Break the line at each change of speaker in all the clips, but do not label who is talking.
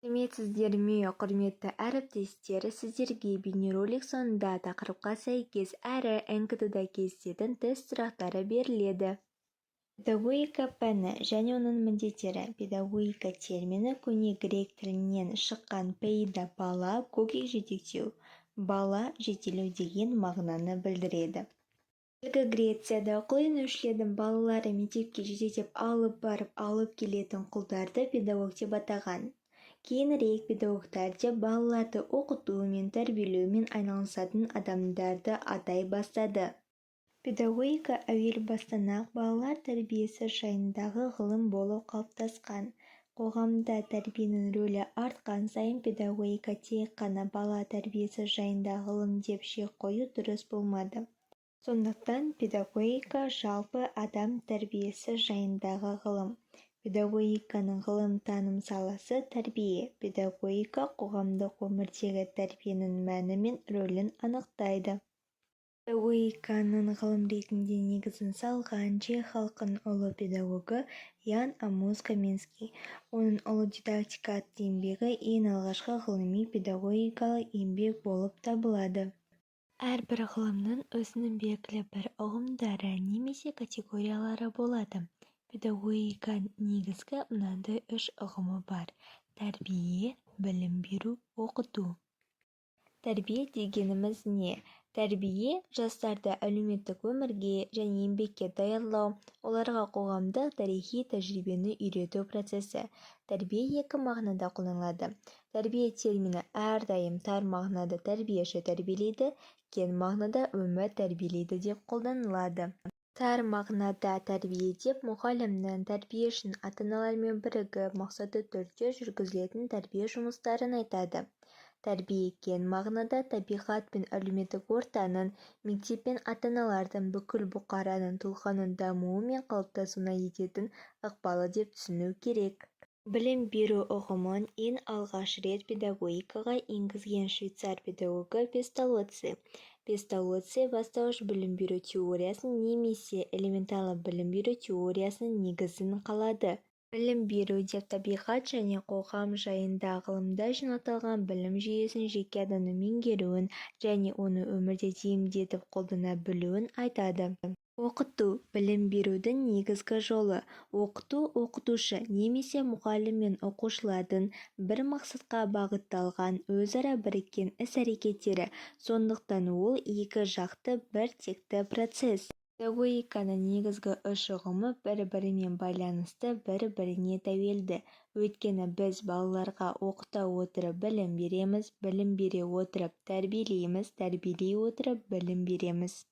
Сәлеметсіздер ме, құрметті әріптестер! Сіздерге бейнеролик соңында тақырыпқа сәйкес әрі НКТ-да кездесетін тест сұрақтары беріледі. Педагогика пәні және оның міндеттері. Педагогика термині көне грек тілінен шыққан: пейда – бала, гогик – жетектеу, бала жетелеу деген мағынаны білдіреді. Ежелгі Грецияда құл иеленушілердің балаларын мектепке жетектеп алып барып, алып келетін құлдарды педагог деп атаған. Кейінірек педагогтар деп балаларды оқытумен, тәрбиелеумен айналысатын адамдарды атай бастады. Педагогика әуел бастан-ақ балалар тәрбиесі жайындағы ғылым болып қалыптасқан. Қоғамда тәрбиенің рөлі артқан сайын педагогика тек қана бала тәрбиесі жайындағы ғылым деп шек қою дұрыс болмады. Сондықтан педагогика – жалпы адам тәрбиесі жайындағы ғылым. Педагогиканың ғылым-таным саласы – тәрбие. Педагогика қоғамдық өмірдегі тәрбиенің мәні мен рөлін анықтайды. Педагогиканың ғылым ретінде негізін салған чех халқының ұлы педагогы Ян Амос Коменский. Оның «Ұлы дидактика» атты еңбегі ең алғашқы ғылыми педагогикалық еңбек болып табылады. Әрбір ғылымның өзінің белгілі бір ұғымдары немесе категориялары болады. Педагогиканың негізгі мынандай үш ұғымы бар: тәрбие, білім беру, оқыту. Тәрбие дегеніміз не? Тәрбие – жастарды әлеуметтік өмірге және еңбекке даярлау, оларға қоғамдық тарихи тәжірибені үйрету процесі. Тәрбие екі мағынада қолданылады. Тәрбие термині әрдайым тар мағынада тәрбиеші тәрбиелейді, кең мағынада өмір тәрбиелейді деп қолданылады. Тар мағынада тәрбие деп мұғалімнің, тәрбиешінің ата-аналармен бірігіп, мақсатты түрде жүргізілетін тәрбие жұмыстарын айтады. Тәрбие кең мағынада табиғат пен әлеуметтік ортаның, мектеп пен ата-аналардың, бүкіл бұқараның тұлғаның дамуы мен қалыптасуына ететін ықпалы деп түсіну керек. Білім беру ұғымын ең алғаш рет педагогикаға енгізген швейцар педагогы Песталоцци. Песталоцци бастауыш білім беру теориясының немесе элементарлы білім беру теориясының негізін қалады. Білім беру деп табиғат және қоғам жайында ғылымда жинақталған білім жүйесін жеке адамның меңгеруін және оны өмірде тиімді етіп қолдана білуін айтады. Оқыту – білім берудің негізгі жолы. Оқыту – оқытушы немесе мұғалім мен оқушылардың бір мақсатқа бағытталған өзара біріккен іс-әрекеттері, сондықтан ол екі жақты бір текті процесс. Педагогиканың негізгі үш ұғымы бір-бірімен байланысты, бір-біріне тәуелді. Өйткені біз балаларға оқыта отырып білім береміз, білім бере отырып тәрбиелейміз, тәрбиелей отырып білім береміз.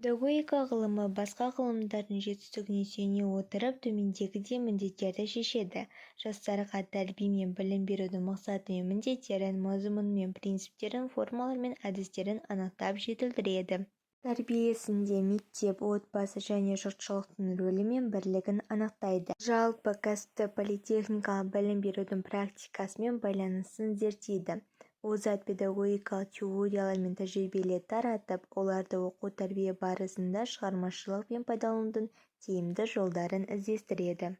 Педагогика ғылымы басқа ғылымдардың жетістігіне сүйене отырып төмендегідей міндеттерді шешеді: жастарға тәрбие мен білім берудің мақсаты мен міндеттерін, мазмұны мен принциптерін, формалары мен әдістерін анықтап жетілдіреді; тәрбие ісінде мектеп, отбасы және жұртшылықтың рөлі мен бірлігін анықтайды; жалпы кәсіптік политехникалық білім берудің практикасымен байланысын зерттейді; озат педагогикалық теориялар мен тәжірибелерді таратып, оларды оқу-тәрбие барысында шығармашылықпен пайдаланудың тиімді жолдарын іздестіреді.